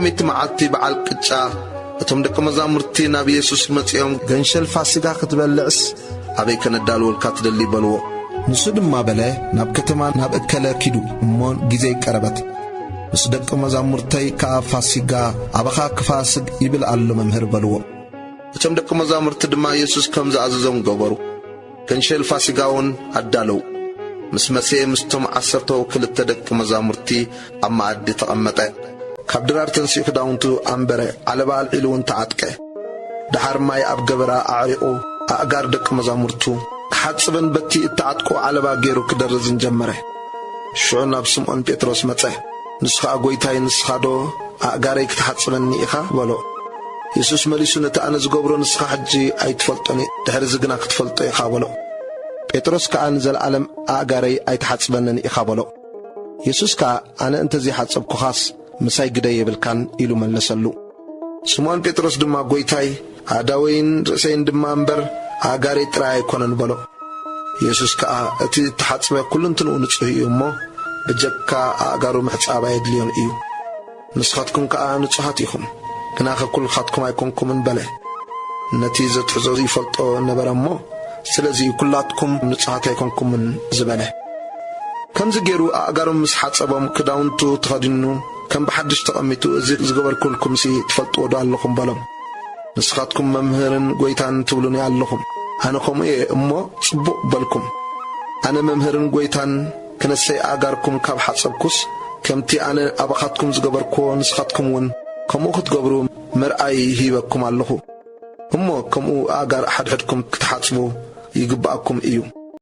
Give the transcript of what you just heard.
ሰበይቲ መዓልቲ በዓል ቅጫ፣ እቶም ደቂ መዛሙርቲ ናብ የሱስ መጺኦም፣ "ገንሸል ፋሲጋ ክትበልዕስ ኣበይ ከነዳልወልካ ትደሊ?" በልዎ። ንሱ ድማ በለ፣ "ናብ ከተማ ናብ እከለ ኪዱ፣ እሞ ግዜይ ቀረበት። ምስ ደቂ መዛሙርተይ ከኣ ፋሲጋ ኣባኻ ክፋስግ ይብል ኣሎ መምህር" በልዎ። እቶም ደቂ መዛሙርቲ ድማ የሱስ ከም ዝኣዘዞም ገበሩ። ገንሸል ፋሲጋ እውን ኣዳለዉ። ምስ መጽኤ ምስቶም ዓሰርተ ክልተ ደቂ መዛሙርቲ ኣብ መኣዲ ተቐመጠ። ካብ ድራር ተንሲኡ ክዳውንቱ ኣንበረ፣ ዓለባ ኣልዒሉ እውን ተዓጥቀ። ደሓር ማይ ኣብ ገበራ ኣዕሪቑ ኣእጋር ደቂ መዛሙርቱ ክሓጽበን በቲ እተዓጥቆ ዓለባ ገይሩ ክደርዝን ጀመረ። ሽዑ ናብ ስምዖን ጴጥሮስ መጸ። ንሱ ኸኣ፣ "ጐይታይ፣ ንስኻዶ ኣእጋረይ ክትሓጽበኒ ኢኻ?" በሎ። የሱስ መሊሱ፣ "ነቲ ኣነ ዝገብሮ ንስኻ ሕጂ ኣይትፈልጦን፣ ድሕርዚ ግና ክትፈልጦ ኢኻ" በሎ። ጴጥሮስ ከኣ፣ "ንዘለኣለም ኣእጋረይ ኣይትሓጽበንን ኢኻ" በሎ። የሱስ ከኣ፣ "ኣነ እንተ ዘይሓጸብኩኻስ ምሳይ ግደ የብልካን" ኢሉ መለሰሉ። ስምዖን ጴጥሮስ ድማ፣ "ጐይታይ፣ ኣእዳወይን ርእሰይን ድማ እምበር ኣእጋረይ ጥራይ ኣይኮነን" በሎ። የሱስ ከኣ፣ "እቲ እተሓጽበ ኩልንትንኡ ንጹህ እዩ እሞ፣ ብጀካ ኣእጋሩ ምሕጻብ ኣየድልዮን እዩ። ንስኻትኩም ከኣ ንጹሃት ኢኹም፣ ግናኸ ኩልኻትኩም ኣይኮንኩምን" በለ። ነቲ ዘትሕዞ ይፈልጦ ነበረ እሞ፣ ስለዚ እዩ "ኩላትኩም ንጹሃት ኣይኮንኩምን" ዝበለ። ከምዚ ገይሩ ኣእጋሮም ምስ ሓጸቦም፣ ክዳውንቱ ተኸዲኑ፣ ከም ብሓድሽ ተቐሚጡ፣ "እዚ ዝገበርኩልኩምሲ ትፈልጥዎ ዶ ኣለኹም?" በሎም። "ንስኻትኩም መምህርን ጐይታን ትብሉኒ ኣለኹም። ኣነ ከምኡ እየ እሞ፣ ጽቡቕ በልኩም። ኣነ መምህርን ጐይታን ክነሰይ ኣእጋርኩም ካብ ሓጸብኩስ፣ ከምቲ ኣነ ኣባኻትኩም ዝገበርኩዎ፣ ንስኻትኩም እውን ከምኡ ክትገብሩ መርኣዪ ሂበኩም ኣለኹ። እሞ ከምኡ ኣእጋር ሓድሕድኩም ክትሓጽቡ ይግብኣኩም እዩ።